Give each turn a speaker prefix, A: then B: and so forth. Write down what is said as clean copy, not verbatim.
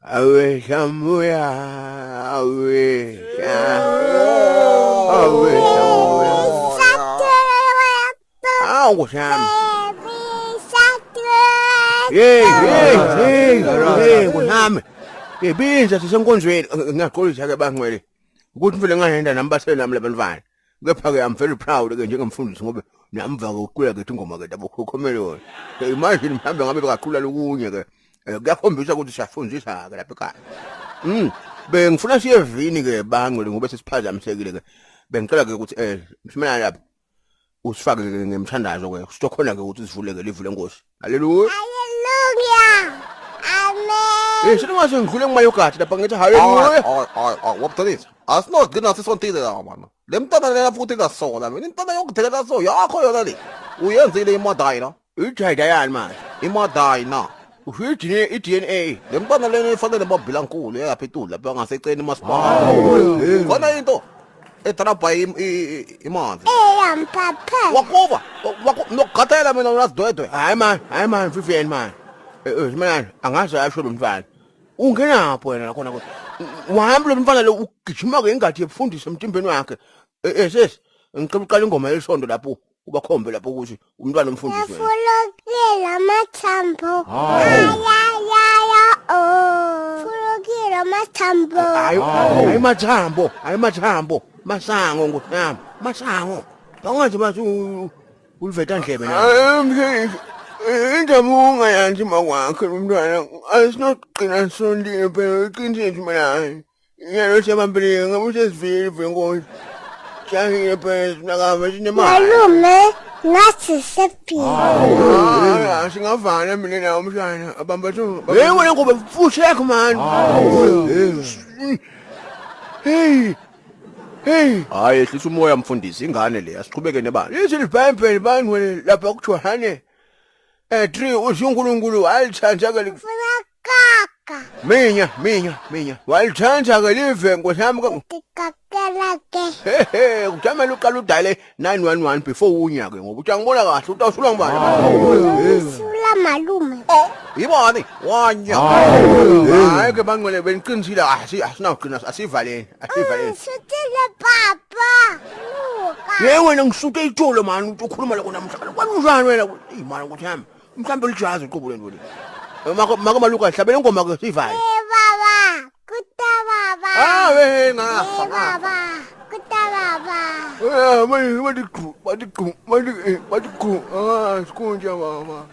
A: Awe shamuya awe awe shamuya. Awu shami. Hey hey hey hey kunami. Ngebinza sisenkonzweni ngiyaxolisa ke bangcwele. Ukuthi mfele ngahenda nami basele nami labantwana. Kepha ke I'm very proud ke njengemfundisi ngoba namva ke ucula ke ingoma ke dabo khokhomeloni. Imagine mhlambe ngabe bekaqula lokunye ke. Kuyakhombisa ukuthi siyafundisa ke lapha ekhaya. Bengifuna siye evini ke bangcwele ngoba sesiphazamisekile ke. Bengicela ke ukuthi simelana lapha. Usifake ke ngemthandazo ke. Sitokhona ke ukuthi sivuleke livu lenkosi. Haleluya.
B: Hallelujah. Amen.
A: Eh siningase ngidlule kumayogadi lapha ngithi haleluya.
C: Hayi hayi hayi wabudalisa. Asinogcina sisontile la mama. Le mntana lena futhi ingasola mina intana yokudelela so yakho yona le. Uyenzile imadayina.
A: Ijayida yani manje.
C: Imadayina.
A: Usho i-DNA.
C: Le mntana lena ifanele babhilankulu yalapha etulu lapha ngaseceleni masipala. Khona into edrabha imanzi.
B: Eyam papa.
C: Wakuva nokugathela mina unasidwedwe.
A: Hayi man, hayi man, Vivian man. Eh man, angaze asho lo mfana. Ungenapho wena khona ko. Wahamba lo mfana lo ugijima ke ingadi yebufundisi emtimbeni wakhe. Eh sis, ngicela uqala ingoma yesonto lapho ubakhombe lapho ukuthi umntwana umfundisi wena.
B: Fulukile amathambo. Ayayaya oh. Fulukile amathambo.
A: Hayi hayi mathambo, hayi mathambo, masango ngosami, masango. Bangathi bathi uliveta ndlebe na. Indaba ungayazi makwakhe umntwana asinogcina sontile phela iqiniso mina. Ngiyalo siyabambile ngabe usesivile venkosi. Jahile phela sinakava sinemali.
B: Malume ngathi sephile.
A: Hayi singavana mina nawe umshana abamba thu. Hey wena ngoba fushek man. Hey. Hey.
C: Hayi ehlisa umoya mfundisi ingane le asiqhubeke nebala.
A: Lithi iBhayibheli bangcwele lapha kuJohane 3 uthi uNkulunkulu walithanda ke
B: Funa kaka.
A: minya minya minya walithanda ke live nkosami ke
B: Tikakela ke.
A: hehe kujamela uqala udale 911 before unyake ngoba utangibona kahle utawusulwa ngubani
B: Sula malume.
C: Oh, yibani? Wanya.
A: Hayi ke bangcwele beniqinisile asinawugcina asivaleni asivaleni.
B: Sutile papa. Luka.
A: Ye wena ngisuke itsholo mani uthi ukhuluma lokho namhlanje kwanjani wena imali ukuthi yami mhlawumbe lijazi uqobo lento le. Mako mako maluka hlabele ingoma ke sivale.
B: Eh baba. Kuta baba.
A: Ah we
B: Eh
A: ngafa.
B: baba. Kuta baba.
A: Eh manje bathi qhu bathi qhu bathi bathi qhu ah sikunja mama.